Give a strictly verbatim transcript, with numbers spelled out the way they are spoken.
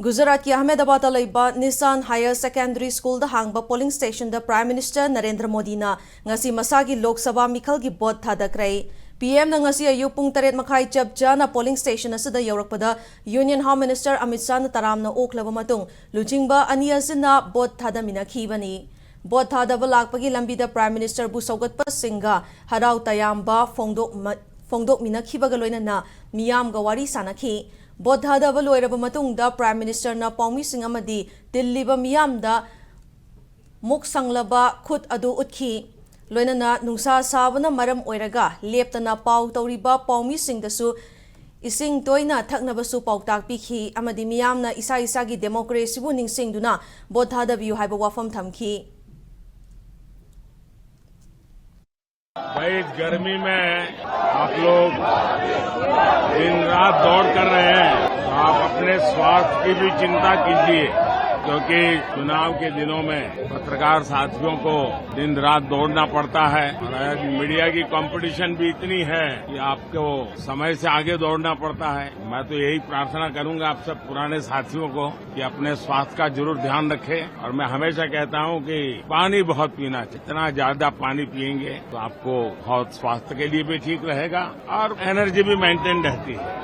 ꯒꯨꯖꯔꯥꯠꯀꯤ ꯑꯍꯃꯦꯗꯥꯕꯥꯗꯇ ꯂꯩꯕ Nissan higher secondary ꯁ꯭ꯀꯨꯜꯗ ꯍꯥꯡꯕ ꯄꯣꯂꯤꯡ ꯁ꯭ꯇꯦꯁꯟꯗ ꯄ꯭ꯔꯥꯏꯝ ꯃꯤꯅꯤꯁꯇꯔ ꯅꯔꯦꯟꯗ꯭ꯔ ꯃꯣꯗꯤꯅ ꯉꯁꯤ ꯃꯁꯥꯒꯤ ꯂꯣꯛ ꯁꯚꯥ ꯃꯤꯈꯜꯒꯤ ꯚꯣꯠ ꯊꯥꯗꯈ꯭ꯔꯦ꯫ ꯄꯤ ꯑꯦꯝꯅ ꯉꯁꯤ ꯑꯌꯨꯛ ꯄꯨꯡ ꯇꯔꯦꯠ ꯃꯈꯥꯏ ꯆꯞ ꯆꯥꯅ ꯄꯣꯂꯤꯡ ꯁ꯭ꯇꯦꯁꯟ ꯑꯁꯤꯗ ꯌꯧꯔꯛꯄꯗ ꯌꯨꯅꯤꯌꯟ ꯍꯣꯝ ꯃꯤꯅꯤꯁꯇꯔ ꯑꯃꯤꯠ ꯁꯥꯍꯅ ꯇꯔꯥꯝꯅ ꯑꯣꯛꯂꯕ ꯃꯇꯨꯡ ꯂꯨꯆꯤꯡꯕ ꯑꯅꯤ ꯑꯁꯤꯅ ꯚꯣꯠ ꯊꯥꯗꯃꯤꯟꯅꯈꯤꯕꯅꯤ꯫ ꯚꯣꯠ ꯊꯥꯗꯕ ꯂꯥꯛꯄꯒꯤ ꯂꯝꯕꯤꯗ ꯄ꯭ꯔꯥꯏꯝ ꯃꯤꯅꯤꯁꯇꯔꯕꯨ ꯁꯧꯒꯠꯄꯁꯤꯡꯒ ꯍꯔꯥꯎ ꯇꯌꯥꯝꯕ ꯐꯣꯡꯗꯣꯛꯃ-, ꯐꯣꯡꯗꯣꯛꯃꯤꯟꯅꯈꯤꯕꯒ ꯂꯣꯏꯅꯅ ꯃꯤꯌꯥꯝꯒ ꯋꯥꯔꯤ ꯁꯥꯟꯅꯈꯤ꯫ ꯚꯣꯠ ꯊꯥꯗꯕ ꯂꯣꯏꯔꯕ ꯃꯇꯨꯡꯗ ꯄ꯭ꯔꯥꯏꯝ ꯃꯤꯅꯤꯁꯇꯔꯅ ꯄꯥꯎꯃꯤꯁꯤꯡ ꯑꯃꯗꯤ ꯇꯤꯜꯂꯤꯕ ꯃꯤꯌꯥꯝꯗ ꯃꯨꯛ ꯁꯪꯂꯕ ꯈꯨꯠ ꯑꯗꯨ ꯎꯠꯈꯤ꯫ ꯂꯣꯏꯅꯅ ꯅꯨꯡꯁꯥ ꯁꯥꯕꯅ ꯃꯔꯝ ꯑꯣꯏꯔꯒ ꯂꯦꯞꯇꯅ ꯄꯥꯎ ꯇꯧꯔꯤꯕ ꯄꯥꯎꯃꯤꯁꯤꯡꯗꯁꯨ ꯏꯁꯤꯡ ꯇꯣꯏꯅ ꯊꯛꯅꯕꯁꯨ ꯄꯥꯎꯇꯥꯛ ꯄꯤꯈꯤ ꯑꯃꯗꯤ ꯃꯤꯌꯥꯝꯅ ꯏꯁꯥ ꯏꯁꯥꯒꯤ ꯗꯦꯃꯣꯀ꯭ꯔꯦꯁꯤꯕꯨ ꯅꯤꯡꯁꯤꯡꯗꯨꯅ ꯚꯣꯠ ꯊꯥꯗꯕꯤꯌꯨ ꯍꯥꯏꯕ ꯋꯥꯐꯝ ꯊꯝꯈꯤ꯫ भाई, इस गर्मी में आप लोग दिन रात दौड़ कर रहे हैं, तो आप अपने स्वास्थ्य की भी चिंता कीजिए, क्योंकि चुनाव के दिनों में पत्रकार साथियों को दिन रात दौड़ना पड़ता है और आज मीडिया की कंपटीशन भी इतनी है कि आपको समय से आगे दौड़ना पड़ता है। मैं तो यही प्रार्थना करूंगा आप सब पुराने साथियों को कि अपने स्वास्थ्य का जरूर ध्यान रखें। और मैं हमेशा कहता हूं कि पानी बहुत पीना चाहिए, जितना ज्यादा पानी पिएंगे तो आपको बहुत स्वास्थ्य के लिए भी ठीक रहेगा और एनर्जी भी मेंटेन रहती है।